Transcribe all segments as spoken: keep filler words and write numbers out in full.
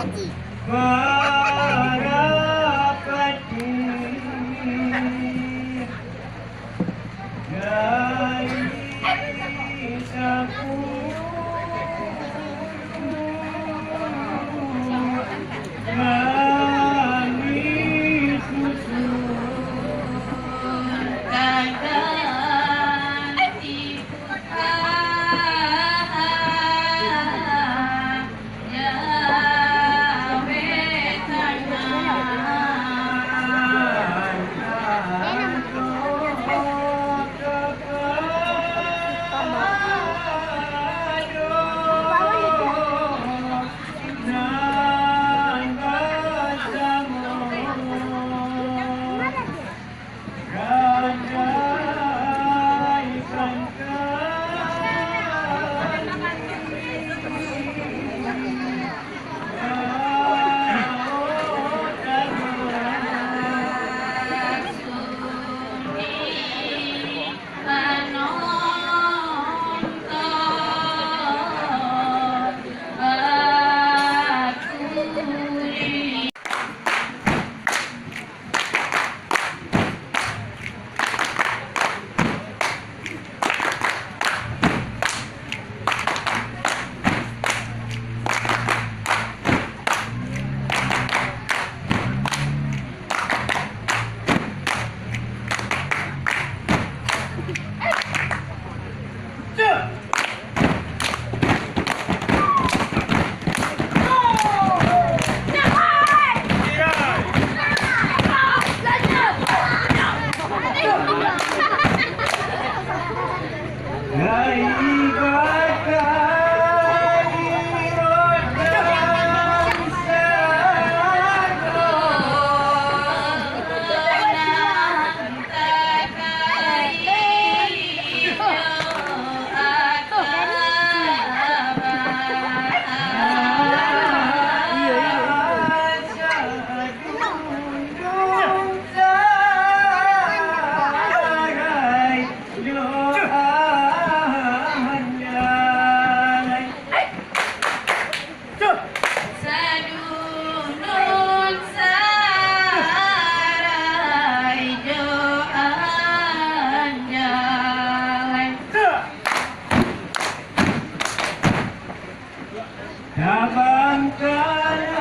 Barapati dari sapuluah nami susun kaganti. Sadunun sarai jo anjai. Tabangkalan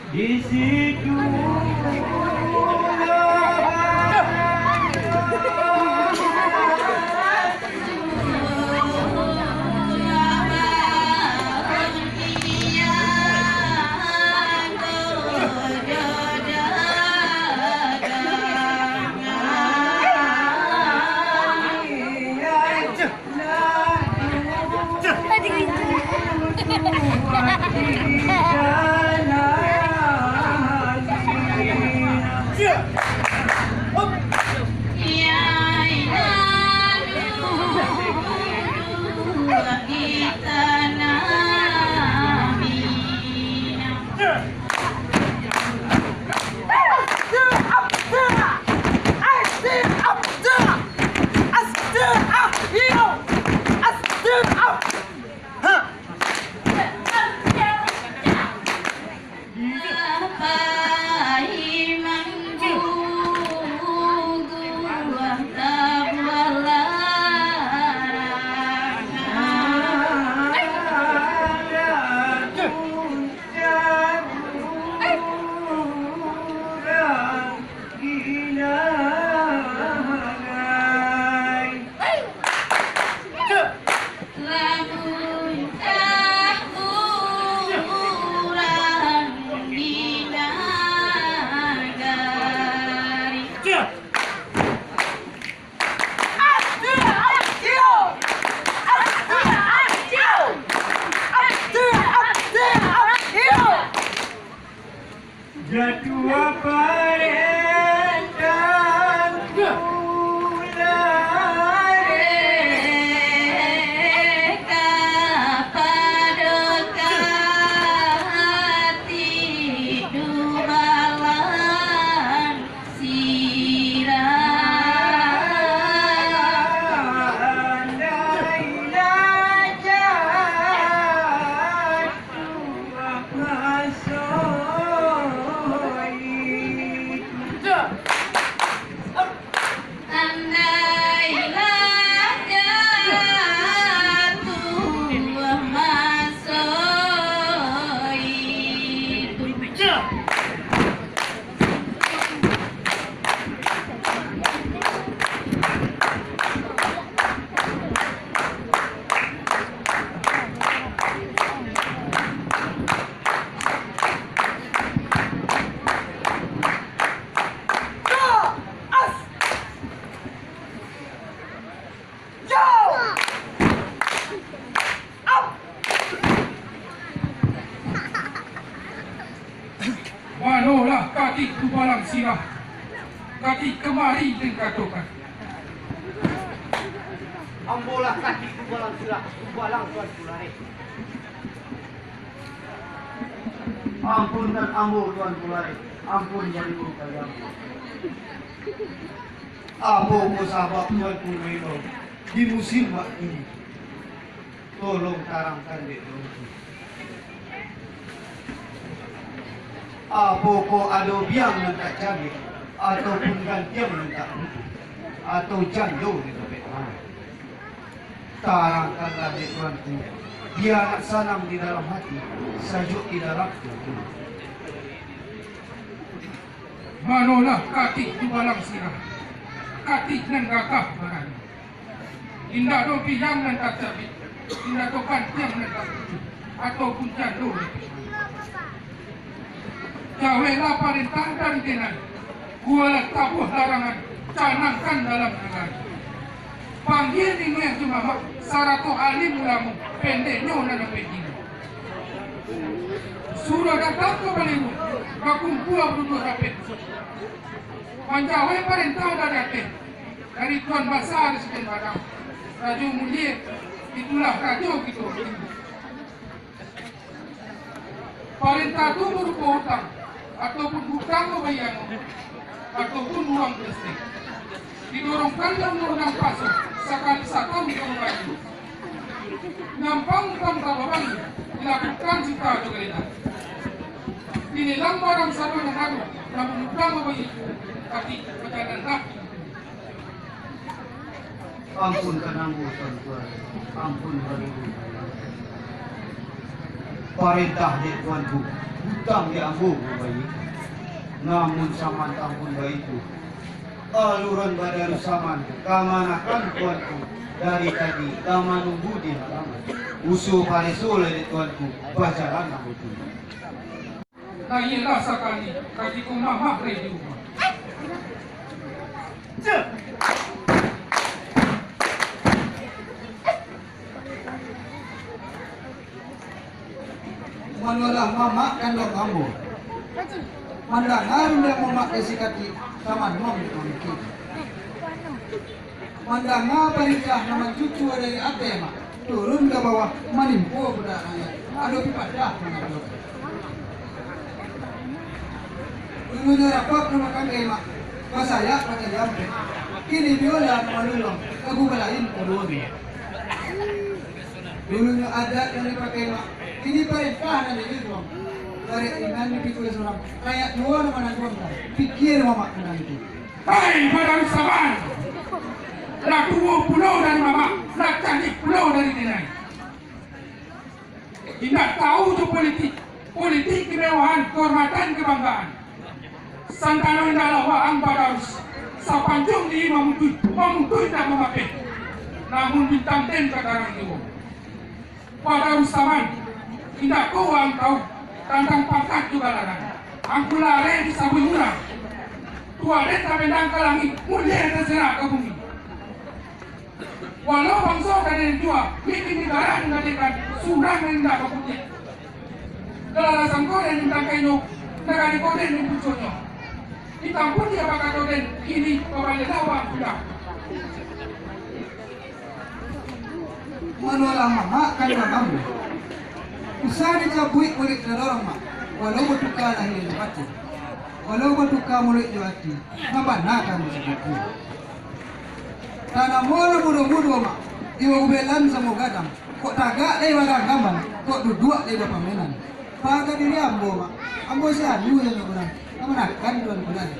Di situ Jatuah parentah. Manolah katik gubalang sirah, katik kamari den katokan. Ambolah katik gubalang sirah, gubalang Tuanku Lareh. Ampunkan ambo Tuanku Lareh, ampun dari guru kalian. Apo ko sabab Tuanku Wendo di musim bak ini? Tolong tarangkan dek Tuanku. Apo ko ado biang nan tak cabik, ataupun gantiang nan tak putuih, atau jando di tapek tanah? Tarangkanlah dek Tuanku, biar nak sanang di dalam hati, sajuak di dalam tubuh. Manolah katik gubalang sirah, katik nan gagah barani. Indak doh biang nan tacabik, indak doh gantiang nan taputuih, ataupun jando nan taputuih. Jauahlah parentah dari denai, buahlah tabuah larangan, canangkan dalam nagari. Panggia niniak jo mamak, sarato alim ulamo, pendeknyo nan ampek kini. Suruah datang ka Baliruang, bakumpua baduduak rapek. Manjauahi parentah dari ateh, dari Tuan Basa di Siden Padang. Rajo mulie, itulah rajo kito. Parentah tu barupo utang, ataupun utang babayangan, ataupun uang plastik. Didorongkan dek undang-undang paso, sakali satahun ka babayia. Nyampang utang tababan, dilakukan cita jo galedah. Dilelang barang sado nan ado, namun utang babayia, tapi bajalanlah. Ampun ka ambo, Tuanku, ampun balibu. Parentah dek Tuanku, utang dek ambo babayia. Namun samantang pun baitu, aluran Badarussaman kamanakan Tuanku dari tadi lah manunggu di halaman. Usua pareso lah dek Tuanku, bajalan ambo tu. Nah, iyolah sakali, katiko mamak lai di rumah. Manolah mamak kanduang ambo. Mandanga rundiang mamak dari si katik, tamanuang di pamikir. Mandanga parintah nan mancucua dari ateh, Mak, turun ka bawah, manimpo budak rakyat. Ado pipadah mangatokan. Dulunyo rapek nan bakangkei, Mak, basayak bataliampek. Kini biola nan maluluang, lagu balain kaduonyo. Dulunyo adat nan dipakai, Mak, kini parintah nan dijujuang. Barek inan dipikul surang, rakyat juo nan manangguangkan. Pikia mamak tantang itu. Hai, Badarussaman! Lah tuo pulo dari mamak, lah candik pulo dari denai. Indak tahu jo politik, politik kemewahan, kehormatan, kebanggaan. Santano indaklah waang Badarus, sapanjang diri mamutuih, mamutuih indak mamapeh. Namun bintang den ka tarang juo. Badarussaman, indak ko waang tahu tantang pangkat jo galaran. Angku Lareh disabuik urang. Tuo den tabendang ka langik, mulie taserak ka bumi. Walau bangso ka den jua, milik nagara nan digadekan, surang nan indak bakutik. Galaran sangko den tantang kainyo, Nagari ko den nan punconyo. Di tampuah di abah kato den, kini babaliaklah urang pulang. Manolah mamak kanduang ambo. Usah dicabuik muluik tadorong, Mak. Walau batuka lahia jo batin, walau batuka muluik jo ati, nan bana kan basakutu. Tanamo nan mudo-mudo, Mak, iyo ubelan samo gadang. Kok tagak lai baganggaman, kok duduak lai bapamenan. Paga diri ambo, Mak. Ambo si anu jo nyo urang, ka manakan tuan pulang.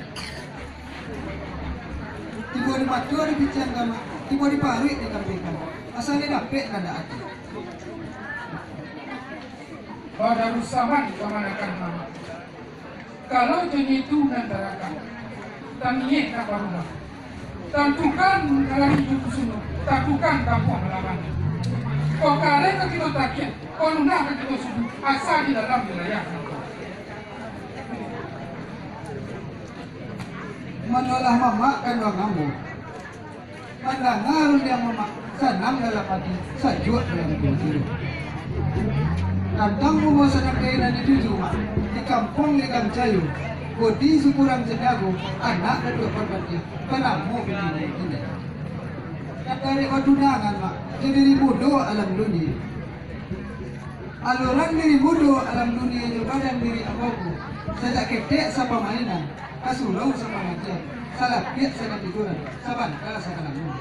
Tibo di mato dipiciangkan, Mak. Tibo di paruik dikampihkan. Asa lai dapek kandak ati. Badarussaman kamanakan mamak. Kalau jo nyo itu nan tarakam, taniek nak barumah. Tantukan kalami jo kusuno, tantukan tampuah malaman. Kok kareh ka kito takiak, kok lunak ka kito sudu, asa di dalam wilayah nangko. Manolah mamak kanduang ambo. Mandanga rundiang mamak, sanang dalam ati, sajuak dalam pikiran. Tantang umua sadang kaina dituju, Mak, di kampuang Ligang Cayo, Bodi Sukurang Caniago, anak Datuak Parpatiah, banamo Pitih Mukhlilah. Nan dari batunangan, Mak, jo diri mudo alam dunia. Aluran diri mudo alam dunia jo badan diri ambo ko, sajak ketek sapamainan, ka surau sapangajian, salapiak sakatiduran, sabanta sakalamun.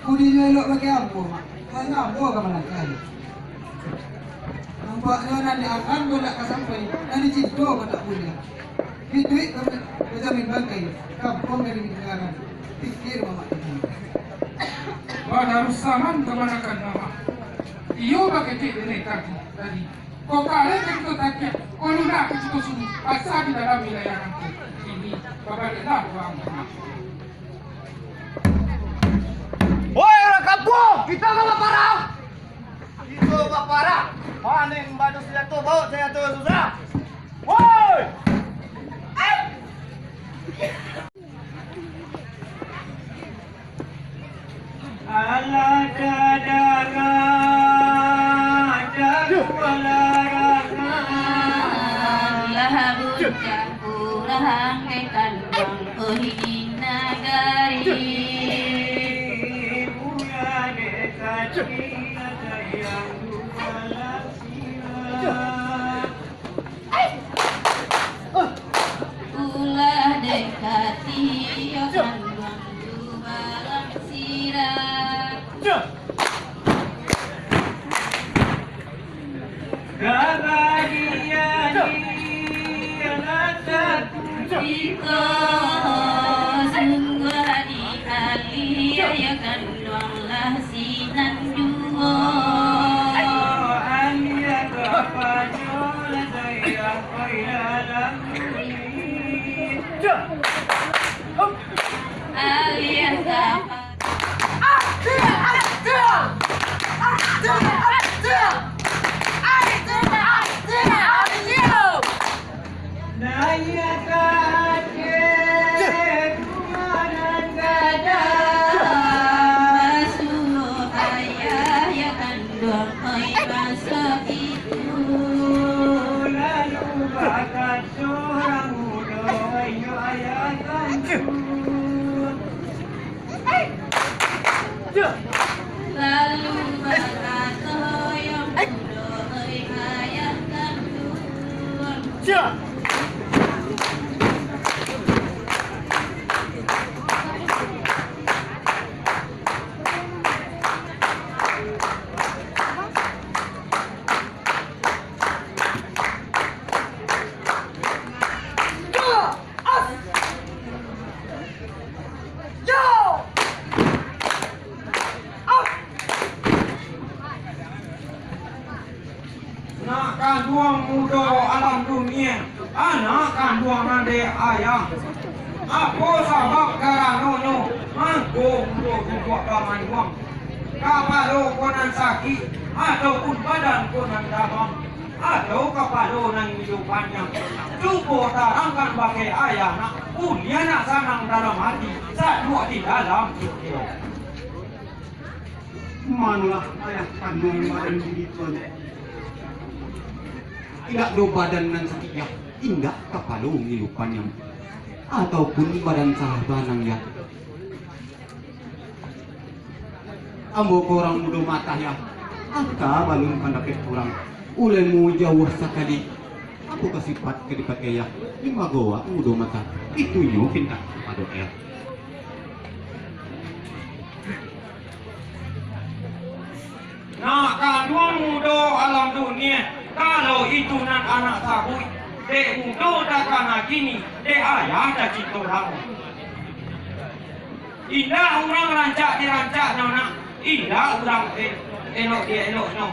Budinyo elok bakeh ambo, Mak, manga ambo ka manangkali. Nampaknyo nan diangan ko ndak ka sampai, nan dicinto ko ndak buliah. Iduik kami bajamin bangkai, kampuang dari lingkaran, pikir mamak tadi. Badarussaman kamanakan mamak. Iyo baketek denai tadi, tadi. Kok kareh ka kito takiak, kok lunak ka kito sudu, asa di dalam wilayah nangko. Kini, babaliaklah urang mamak. Woi, urang kampuang, kito ka baparang! Kito baparang, paneng badu sanjato, bawok sanjato susah. Woi! Alah kadanga, alah kadanga. Alah bukan urang dekan Oi nagari. Ulah dekati yo kanduang tu balang sirah. Kabadian ialah satu. Iko sungguah di alih, ya kanduang lah sinan juo. Alih kapanyo lah sayang, oi dalam dunia. Alih kapanyo. Naiak ka ateh rumah nan gadang. Basuo ayah, ya kanduang, oi maso itu. Lalu bakato urang mudo, oi yo ayah kanduang. Lalu bakato yo mudo, oi ayah kanduang. Nak kanduang mudo alam dunia, anak kanduang nan dek ayah. Apo sabab karanonyo mangko mudo duduak bamanduang? Kapalo ko nan sakik, ataupun badan ko nan damam, atau kapalo nan iyo panjang? Cubo tarangkan bakeh ayah nak, buliah nak sanang dalam ati, sajuak di dalam pikiran. Manolah ayah kanduang badan diri tuan? Indak do badan nan sakik, yah. Indak kapalo ngilu panyang, ataupun badan salah banang, Yah. Ambo ko urang mudo matah, Yah. Angka balun pandapek urang. Ulemu jauah sakali. Apo ka sipat ka dipakai, Yah? Limbago awak mudo matah. Itunyo pintak kapado, Yah. Nak kanduang mudo alam dunia, kalau itu nan anak sabuik, dek mudo takana kini, dek ayah tacinto lamo. Indak urang rancak dirancaknyo nak, indak urang e-, elok dieloknyo.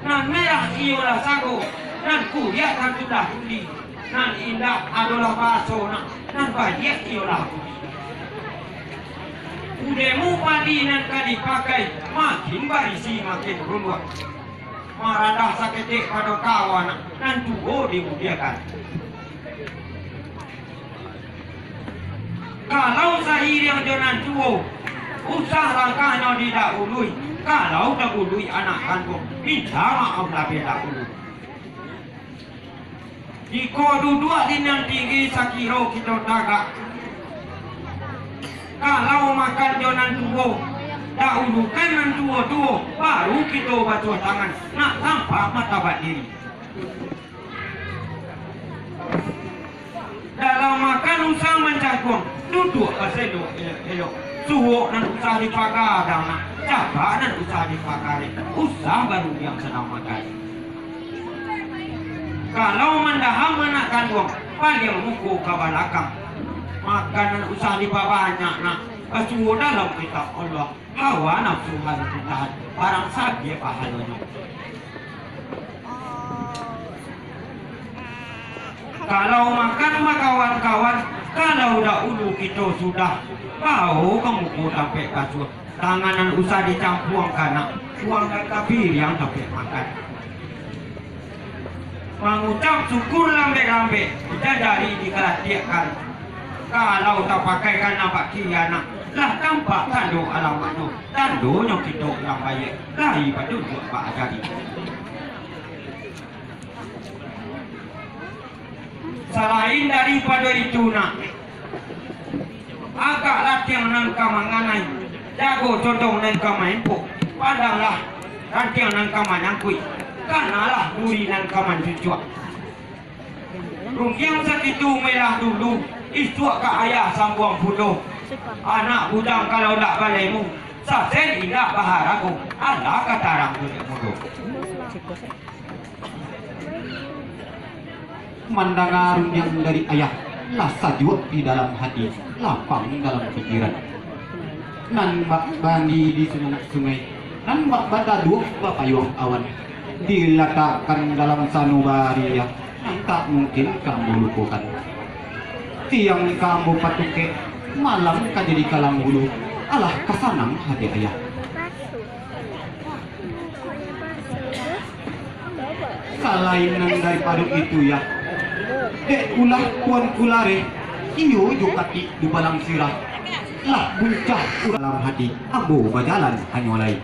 Nan merah iyolah sago, nan kuliah tantulah kundi. Nan indak adolah baso nak, nan baiak iyolah budi. Ulemu padi nan ka dipakai, makin barisi makin runduah. Marandah saketek pado kawan nak, nan tuo dimuliakan. Kalau sairiang jo nan tuo, usah langkahnyo didahului. Kalau dagului anak kanduang, minta maaf labiah dahulu. Jikok duduak di nan tinggi, sakiro kito tagak. Kalau makan jo nan tuo, dahulukan nan tuo-tuo, baru kito basuah tangan, nak tampak martabat diri. Dalam makan usah mancangkuang, duduak baselok elok-elok. Suok nan usah dipagadang nak, cabak nan usah dipakari, usah barundiang sadang makan. Kalau mandaham anak kanduang, paliang muko ka balakang. Makan nan usah dipabanyak nak, basuo dalam kitab Allah. Hawa nafsu harus ditahan, barang sabiak pahalonyo. Kalau makan bakawan-kawan, kalau dahulu kito sudah, bao ka muko tampek basuah, tangan nan usah dicampuangkan nak, tuangkan ka piriang tampek makan. Mangucap syukur lambek-lambek, jan jari dikaratiakkan. Kalau tapakaikan nan bakian nak, lah tampak tando alamatnyo, tandonyo kito urang baiak, lai batunjuak baajari. Salain daripado itu nak, agak latiang nan ka manganai, jago condong nan ka maempok, pandanglah rantiang nan ka manyangkuik, kanalah duri nan ka mancucuak. Rundiang sakitu malah dulu, isuak ka ayah sambuang pulo. Anak bujang kalau ndak balemu, sasen indak baharago, alah ka tarang dunia mudo. Mandanga rundiang dari ayah, lah sajuak di dalam hati, lapang dalam pikiran. Nan bak mandi di sanak sungai, nan bak bataduah bapayuang awan, dilatakkan dalam sanubariah, nan tak mungkin ka ambo lupokan. Siang ka ambo patukek, malam ka jadi kalang bulu, alah ka sanang hati ayah. Salain nan daripado itu, Yah, dek ulah tuanku lareh, iyo jo katik dubalang sirah, lah buncah urang dalam hati, ambo bajalan hanyo lai.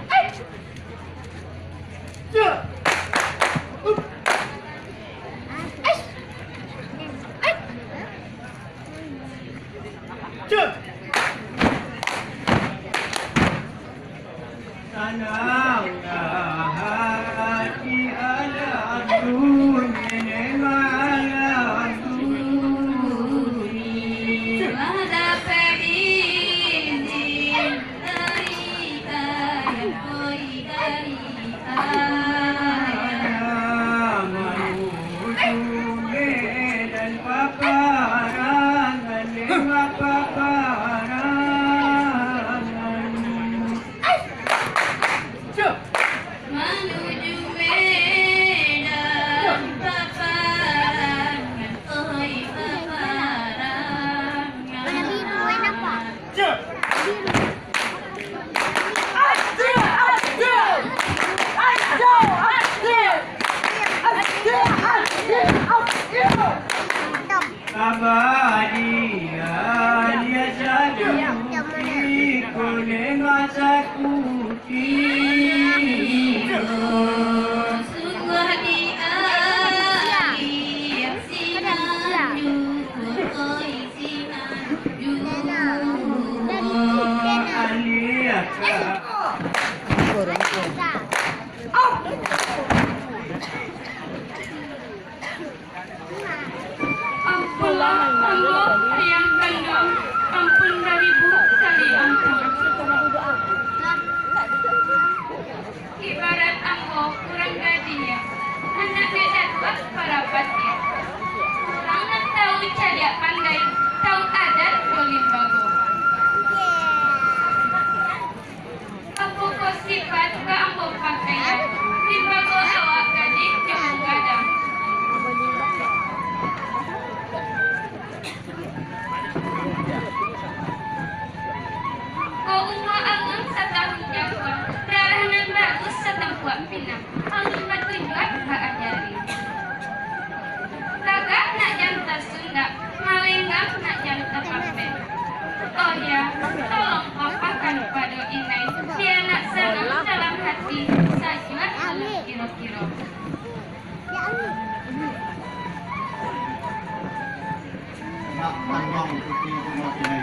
Tanduang puti bungo inai,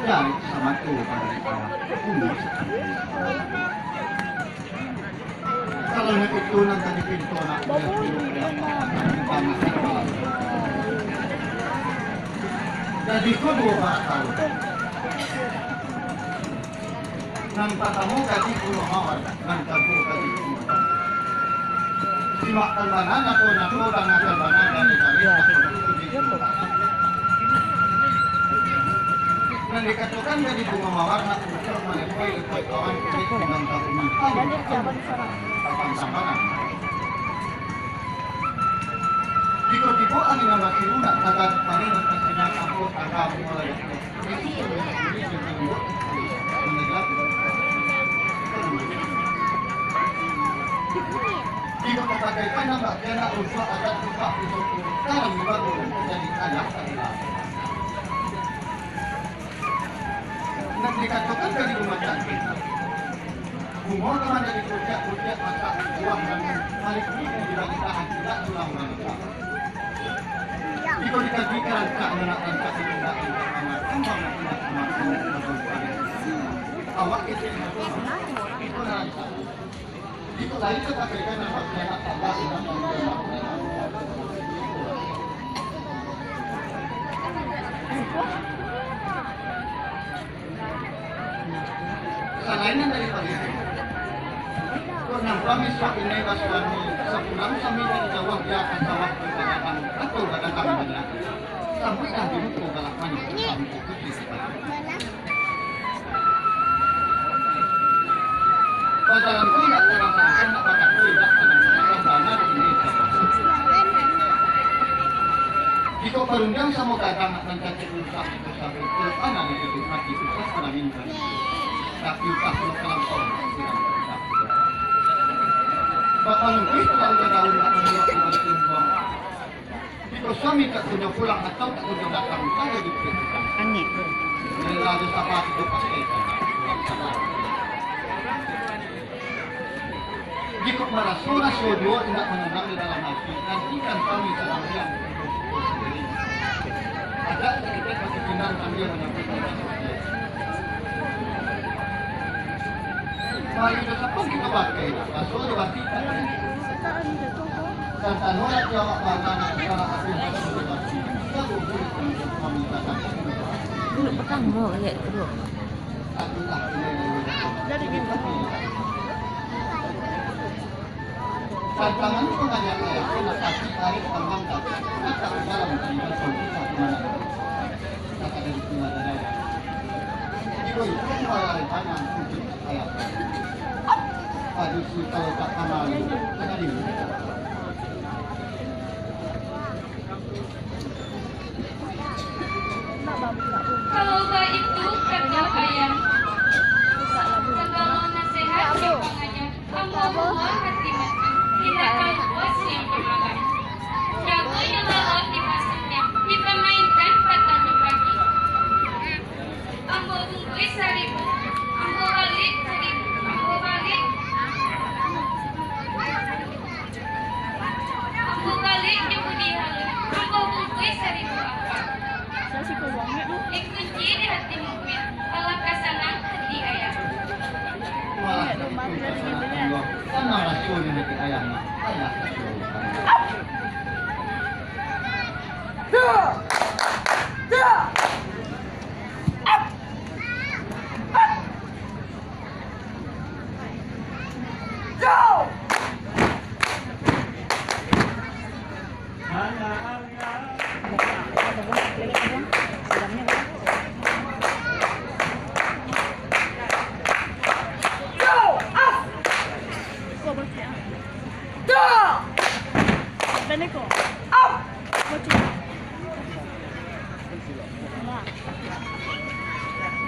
jaleh samato ka dari alam, bungo sakali. Kalau nan itu nan ka dipinto nak buliah pilu, nak tantang nasib alam. Jadi ko duo barakal. Nan partamo gadih bungo mawar, nan kaduo gadih bungo tampan. Simak kan bana, nyato-nyato dangakan bana, dari-dari. Nan dikatokan gadih bungo mawar, nak pucuk malempoi-lempoi kawan, kulik nan tabunyi, papan sambanan. Tibo-tibo angin nan batiru nak tagak, panih nan tasinan, ambo tagak mulai. Nak dikatokan dari rumah cantik, bungo ka manjadi kutiak-kutiak masak buah nan paling tinggi di langit tahan, tidak pulang manusia. Jika dikaji ka rancak, nak rancak di indak, indak amat, kambang nan indak amat, indak amat. Awak kecil, itu rancak. Jika lain ka pakaikan, nak pakaian nak tambah, indak amat. Salain nan dari parian, kok nampak misuak inai basuami, sapulang sami dari jauah, di ateh sawah di padang, atau badatang banyak, sambuiklah di muko galak manih, kami ikuti sipatah. Bajalan ko indak kurang panjang, nak bakato indak panjang, bana di inai sawah. Jikok barundiang samo gadang, nak mancacik rusak, Tapi utah lo kalampau, tidak utah. Bapalungkuih pulang ka daun, nak mambuek urang tumbuang. Jikok suami tak kunjuang pulang atau tak kunjuang datang, kalau diperhatikan. Angin. Rela jo saba, itu pasti. Jikok maraso-raso juo indak mananang di dalam ati, nantikan kami sadang diam. Adat dari kita bapinang sambil manyampaikan. Mari kita sapun kita pakai, raso di bati tak ada. Dan tanu lagi awak bangga nak salah satu. Duduk petang, mau lihat dulu. Jadi gini. Tantangan pangajak ayah, kena kasih tarik tangan kaki, mata dalam jiwa sendiri satu mana. Kata dari jiwa darah. Jiwa itu kembali tangan untuk ayah. Aduh, si kalau tak kenal, tak ada di mana. Kalau baitu kato ayah, sagalo nasehat nan pangajak, ambo buah hati mati, indak kaluar siang jo malam. Jago jo laok dipasuiknyo, dipamainkan patang jo pagi. Ambo bungkuih saribu, ambo baliak saribu, ambo baliak. Ambo baliak jo budi haluih, ambo bungkuih saribu ampek. Dikunci di hati mungkin, alah ka sanang hati ayah. Malah, sanang raso di hati ayah, nak. Ayah.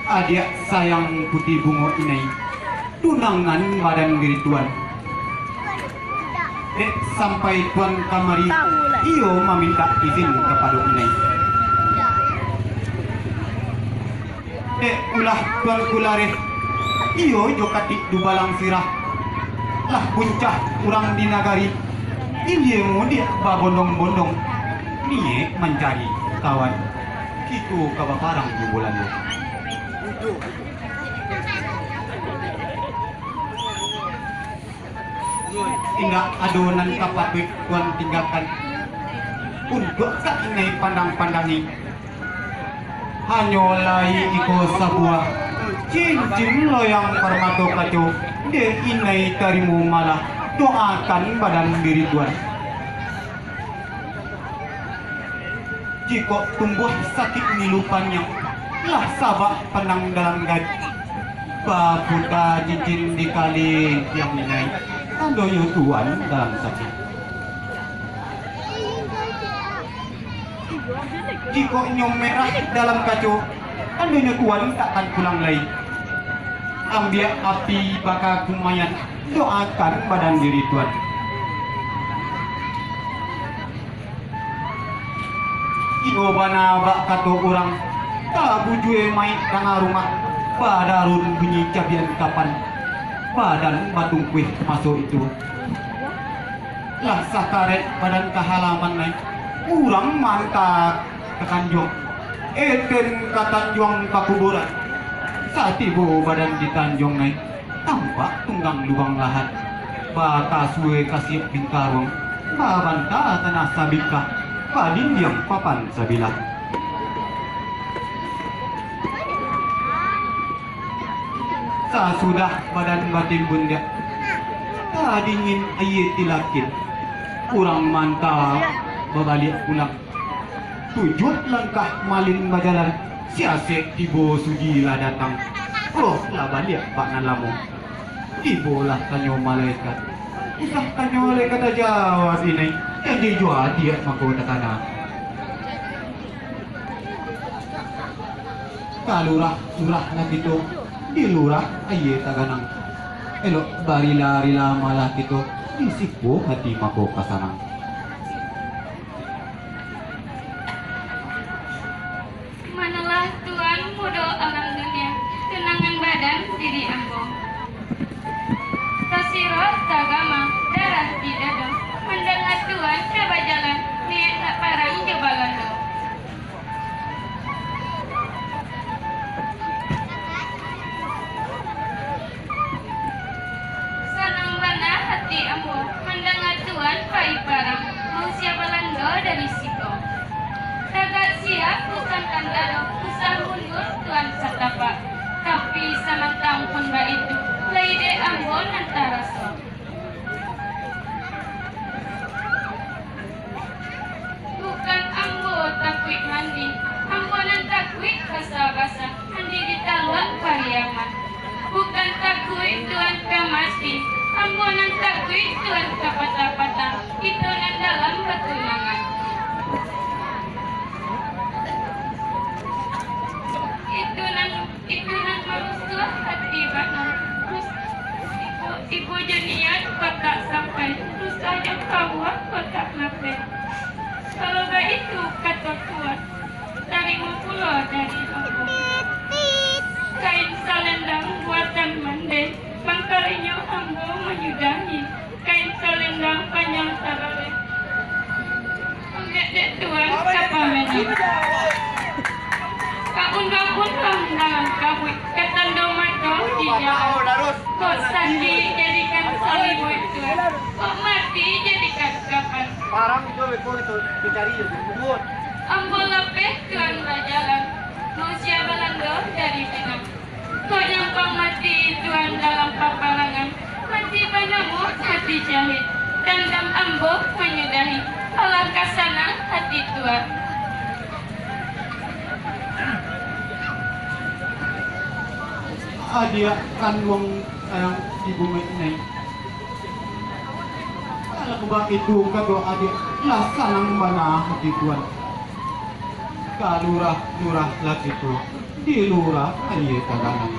Adiak sayang Puti Bungo inai, tunangan badan diri tuan. Dek sampai tuan kamari, iyo mamintak izin kapado inai. Dek ulah tuan kulareh, iyo jo katik dubalang sirah. Lah buncah urang di nagari, ilie mudiak babondong-bondong, niek mancari kawan. Kito ka baparang jo bulan tu. Indak ado nan ka patuik Tuan tinggakan untuak ka inai pandang-pandangi. Hanyo lai iko sabuah cincin loyang parmato kaco, dek inai tarimo malah doakan badan diri Tuan. Jikok tumbuah sakik ngilu paniang, lah sabak panang dalam gari. Baputa cincin di kalintiang inai, tandonyo Tuan dalam sakik. Jikok inyo merah dalam kaco, tandonyo Tuan takkan pulang lai. Ambiak api baka kumayan, doakan badan diri Tuan. Iyo bana bak kato urang, tabujue mayik tangah rumah, badarun bunyi cabian kapan, badan batungkuih maso itu. Lah sakarek badan ka halaman nai, urang manta ka tanjuang, eten ka tanjuang pakuburan. Satibo badan di tanjuang nai, tampak tunggang lubang lahat, bakasue kasiak bingkaruang, babanta tanah sabingkah, badindiang papan sabilah. Sasudah badan batimbun diak, tadingin aia tilakin, urang manta babaliak pulang. Tujuah langkah malin bajalan, siasek tibo suji lah datang. Oh, lah baliak bak nan lamo. Tibolah tanyo malaikat. Usah tanyo alai ka tajawab inai, janji jo adiak mangko takana. Ka lurah-lurah lah kito, di lurah aia taganang. Elok barila-rila malah kito, di siko hati mangko ka sanang. Manolah Tuan mudo alam dunia, tunangan badan diri ambo. Tasirah tagama darah di dado, mandanga Tuan ka bajalan, niaik nak parang jo Balando. Sanang bana hati ambo mandanga Tuan pai parang, mausia Balando dari siko. Tagak siap usangkan dado, usah mundur Tuan satapak. Tapi samantang pun baitu, lai dek ambo nan taraso. Bukan ambo takuik mandi, ambo nan takuik basah-basah, mandi di Taluak Pariaman. Bukan takuik Tuan ka mati, ambo nan takuik Tuan ka patah-patah, kito nan dalam batunangan. Itu nan Itu nan marusuah hati bana. Rus-, ibo, ibo jo niaik kok tak sampai, rusah jo kawa kok tak lapeh. Kalau baitu kato Tuan, tarimo pulo dari ambo. Kain salendang buatan mandeh, mangkalinyo ambo manyudahi. Kain salendang panjang sabaleh. Ambiak dek Tuan ka pamenan. Ka undua-undua dalam kabuik, ka tando mato di jalan. Kok sakik jadikan salimuik Tuan, kok mati jadikan kapan. Parang itu beko itu dicari itu kubur. Ambo lapeh Tuan bajalan, mausia Balando dari Minang. Kok nyampang mati Tuan dalam paparangan, mati banamo mati syahid. Dandam ambo manyudahi, alah ka sanang hati Tuan. Adiak kanduang sayang ibu Mek Nai. Kalau baitu kato adiak, lah sanang bana hati Tuan. Ka lurah-lurah lah kito, di lurah aia taganang.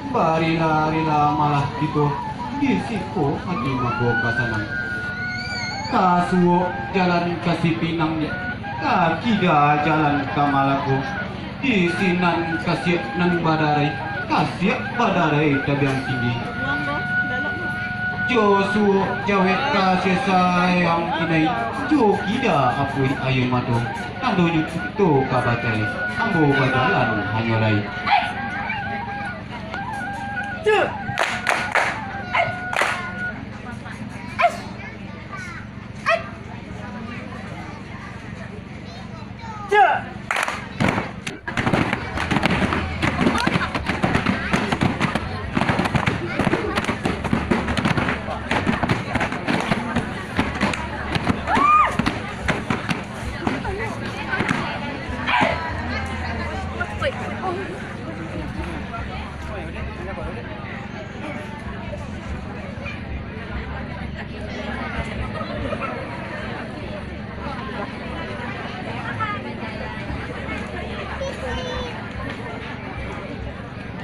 Barila-rila malah kito, di siko hati mangko ka sanang. Ka suok jalan ka Sipinang, ka kida jalan ka Malako. Di sinan kasiak nan badarai, kasiak badarai tabiang tinggi. Jo suok jawek ka sesa ayang kinai, jo kida apuih aia mato. Tandonyo tu ka batai, ambo bajalan hanyo lai.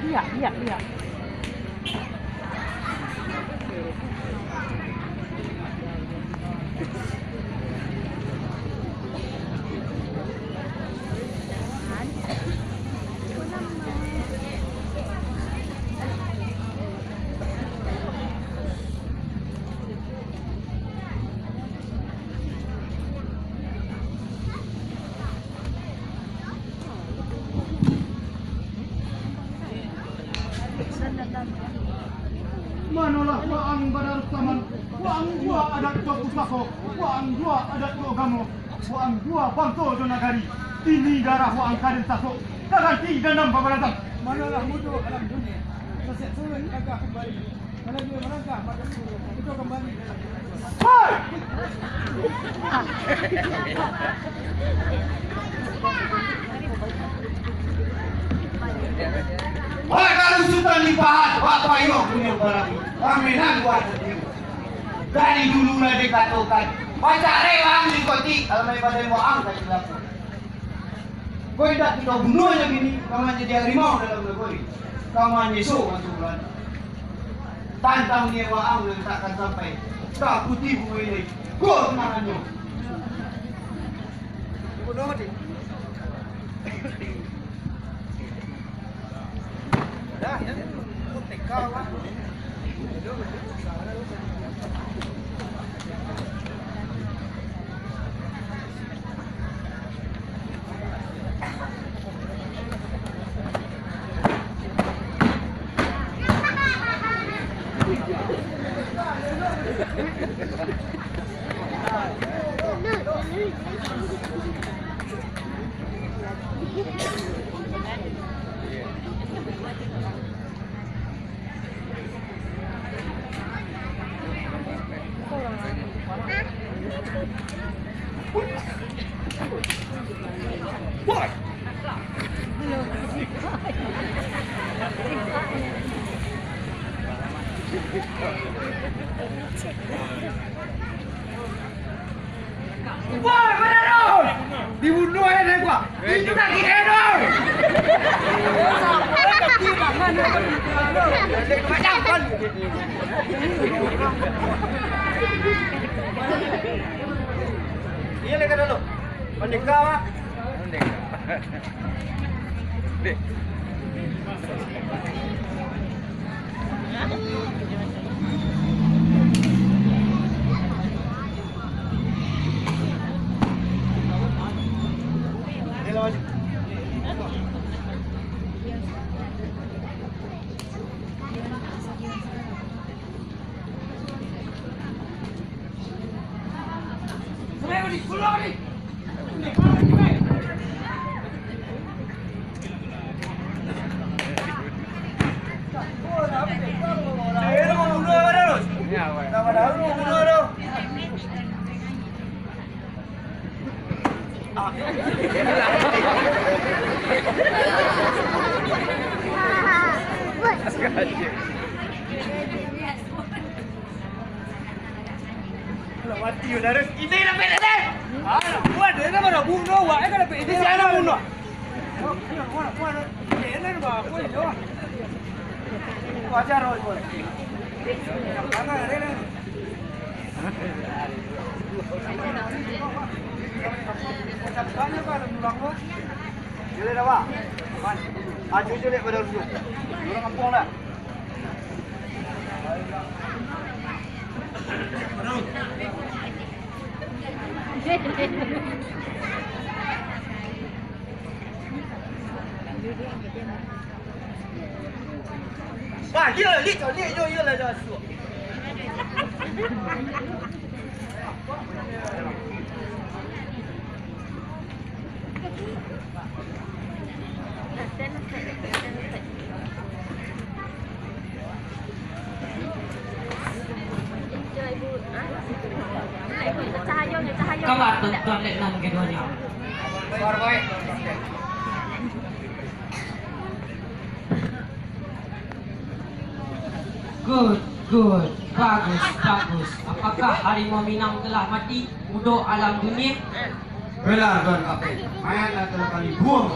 Iya, iya, iya. Manolah waang Badarussaman, waang juo adat jo pusako, waang juo adat jo ugamo, waang juo banso jo nagari. Kini darah waang ka den sasok, ka ganti dandam babalatan. Manolah mudo alam dunia, sasek suruik gagah kumbali. Wah, kalau Sutan dipahat, wah, payuang punyo barang, ramenan buah sendiri. Dari dulu lah dikatokan, pacarek waang di kotik, kalau main badan waang ka cilako. Kok indak kito bunuah nyo kini, ka manjadi harimau dalam nagori, ka manyeso masuak bulan. Tantang niaik waang nan takkan sampai, ka putiah bungo ini, ko tunangannyo. Woi, Badarus! Dibunuah ya, Dek, Pak. Itu kaki Dek, dong. Iya, Dek, dulu. Pandeka, Pak. Pandeka. Lah mati yo, Darus. Ini lah pendek, deh. Ah, nak buat, dia nama nak bunuh, wak, eh, kalau pendek. Ini siapa nak bunuh? Wajar, Roy, Roy. Mana, Ren? Banyak, Pak, dalam tulang, Pak. Jelek dah, Pak. Aman. Aju jelek pada dulu. Orang kampung dah. Wah, iyo, iyo, iyo, iyo lah, dah suah. Kabar tuan-tuan lek nan keduanya. Good, good. Bagus, bagus. Apakah harimau Minang telah mati? Udo alam dunia. Benar, Tuan Kapten. Mayat telah kami buang.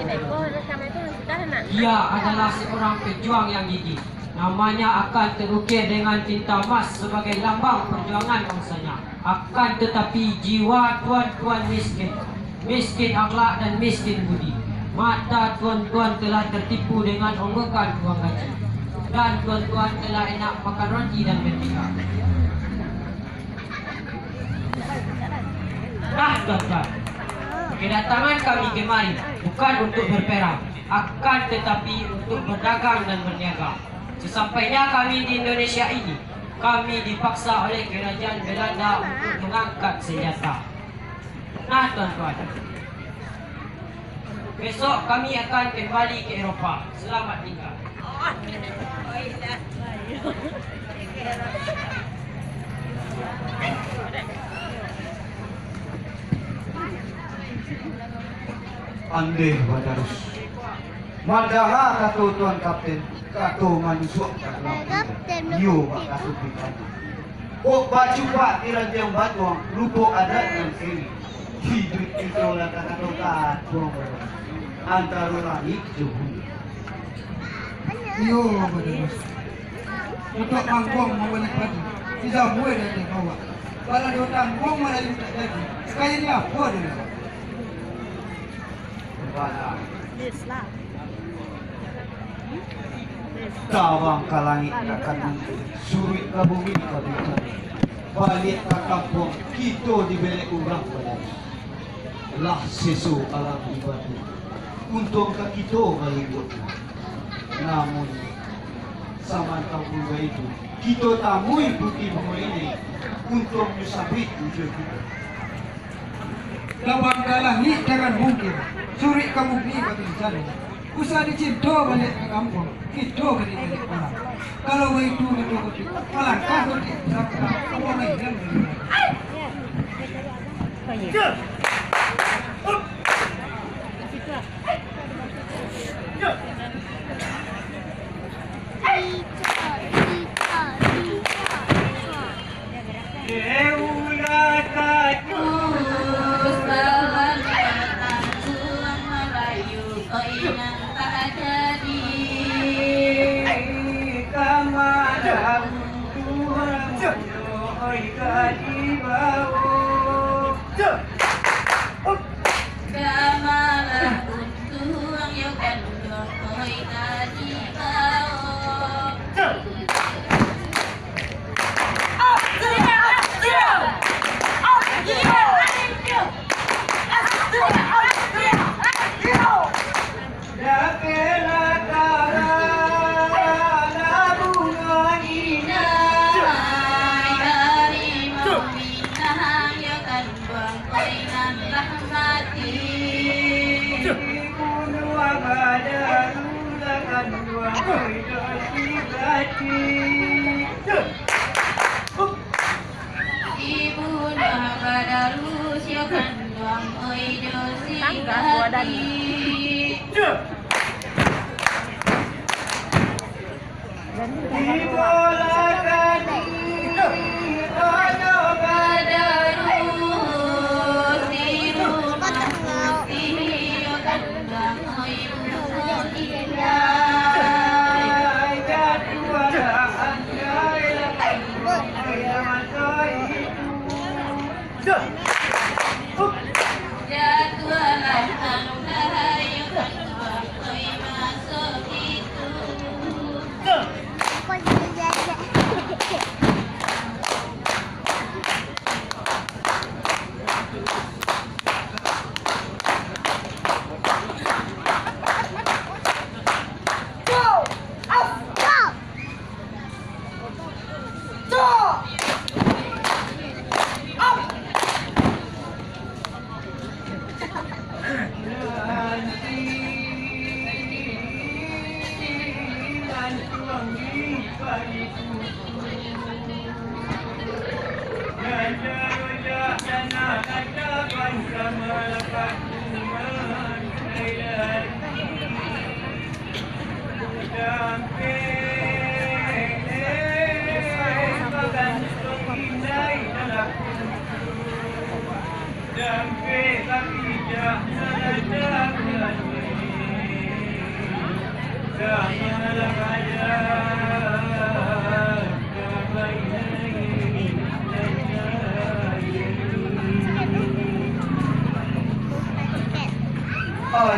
Dia adalah seorang pejuang yang gigih. Namanya akan terukir dengan tinta emas sebagai lambang perjuangan bangsanya. Akan tetapi, jiwa tuan-tuan miskin. Miskin akhlak dan miskin budi. Mata tuan-tuan telah tertipu dengan onggokan uang gaji. Dan tuan-tuan telah enak makan roti dan mentega. Nah, tuan-tuan, kedatangan kami kemari bukan untuk berperang, akan tetapi untuk berdagang dan berniaga. Sesampainya kami di Indonesia ini, kami dipaksa oleh kerajaan Belanda untuk mengangkat senjata. Nah, tuan-tuan. Besok kami akan kembali ke Eropa. Selamat tinggal. Andeh badarus. Madaha kato Tuan Kapten, kato manusuak ka dalam kudo. Iyo, bak kato pribadi. Kok bacupak di rantiang batuang, lupo adat nan kini. Hiduik kito lah takato-kato antaro langik jo bumi. Iyo, Badarus. Untuak mangguang mambali padi, di Zambuai dan di Bawak. Balado tangguang Malayu tak jadi, kaya di apo dulu? Tabang ka langik takkan mungkin, suruik ka bumi ka bincang. Baliak ka kampuang, kito dibelek urang baliak. Lah seso alam di batu, untuang ka kito balubuak. Namun, samantang pun baitu, kito tamui Puti Bungo ini, untuang nyo sabik ujuang kito. Tabang ka langik takkan mungkin, suruik ka bumi babincang. Usah dicinto baliak ka kampuang, kito ka dibelek urang. Kalau baitu, malangkah kotik pusaka, apo mainan baliak. Kamalah untuang yo kanduang, oi ka dibao. Ibu Nuh Badarus yo kanduang, oi jo si Hati.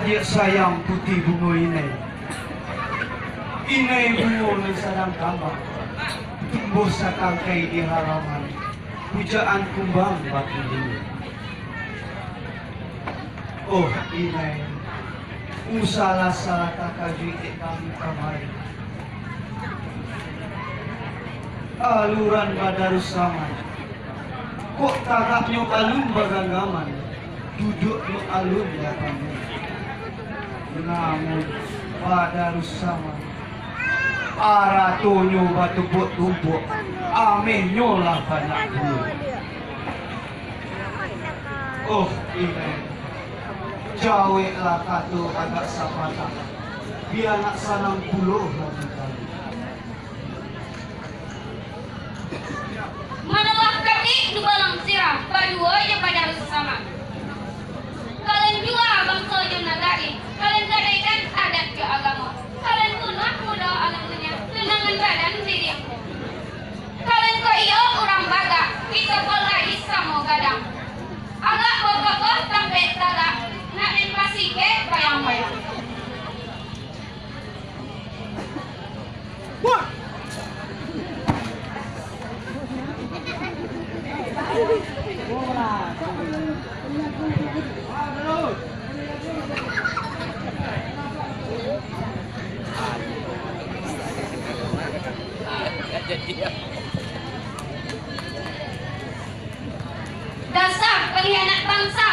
Adiak sayang puti bungo inai. Inai bungo nan sadang kambang, tumbuah satangkai di halaman, pujaan kumbang bakilin. Oh, inai, usalah-salah takajuik dek kami kamari. Aluran Badarussaman, kok tagaknyo alun baganggaman, duduaknyo alun babangun. Namun, Badarussaman, aratonyo batumpuak-tumpuak, amehnyo lah banyak pulo. Oh, inai, jaweklah kato agak sapatah, bia nak sanang pulo hati kami. Manolah katik dubalang sirah, baduo jo Badarussaman. Kalian jua bangso jo nagari, kalian gadaikan adat jo agamo. Kalian bunuah mudo anak dunia, tunangan badan diri ambo. Kalian ko iyo urang bagak, kito ko lai samo gadang. Agak bakokoh tampek tagak, nak den pasikek bayang-bayang. Dasar pengkhianat bangsa!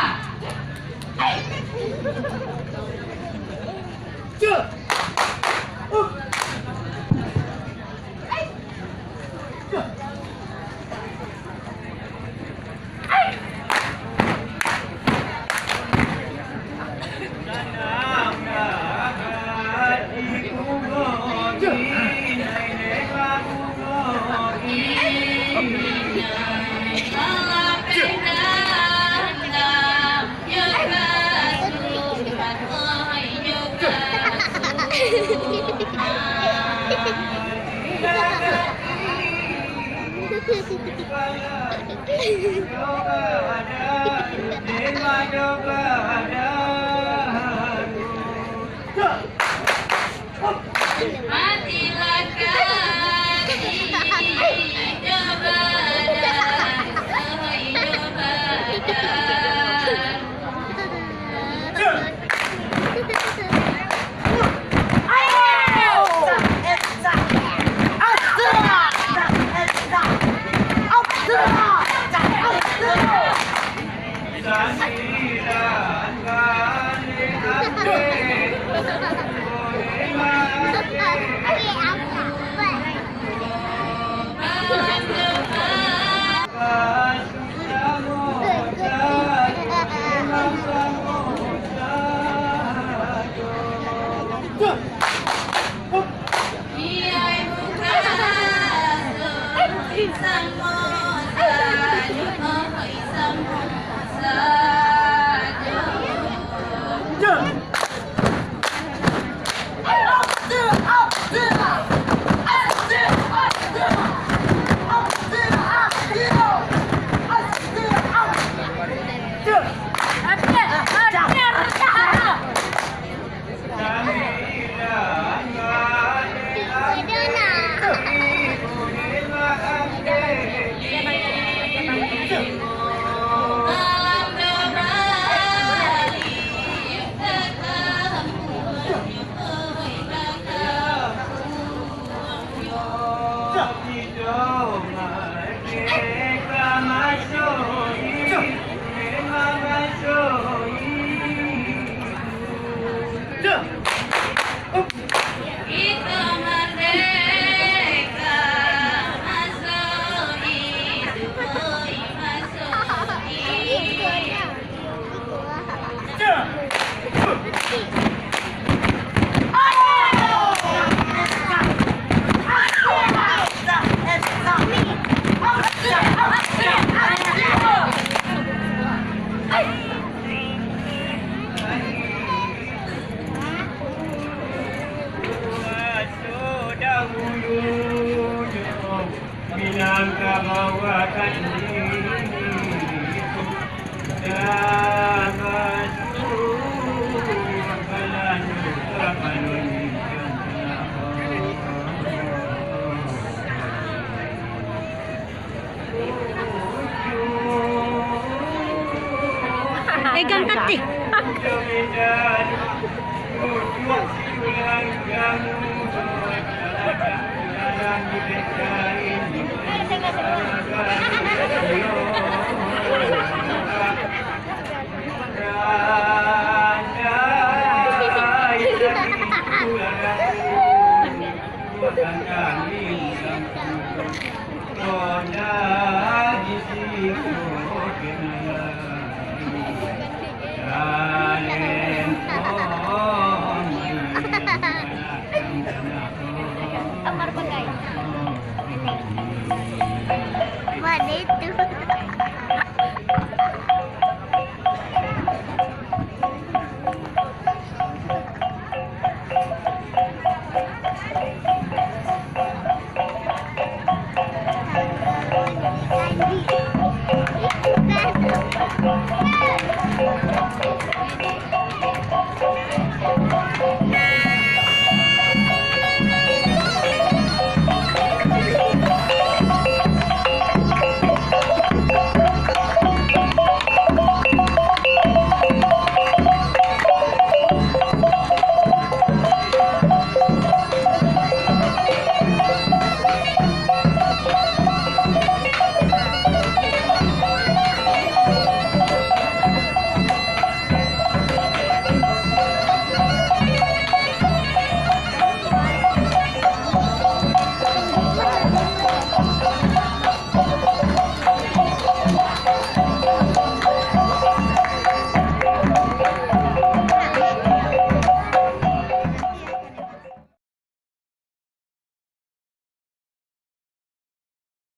Pegang kaki.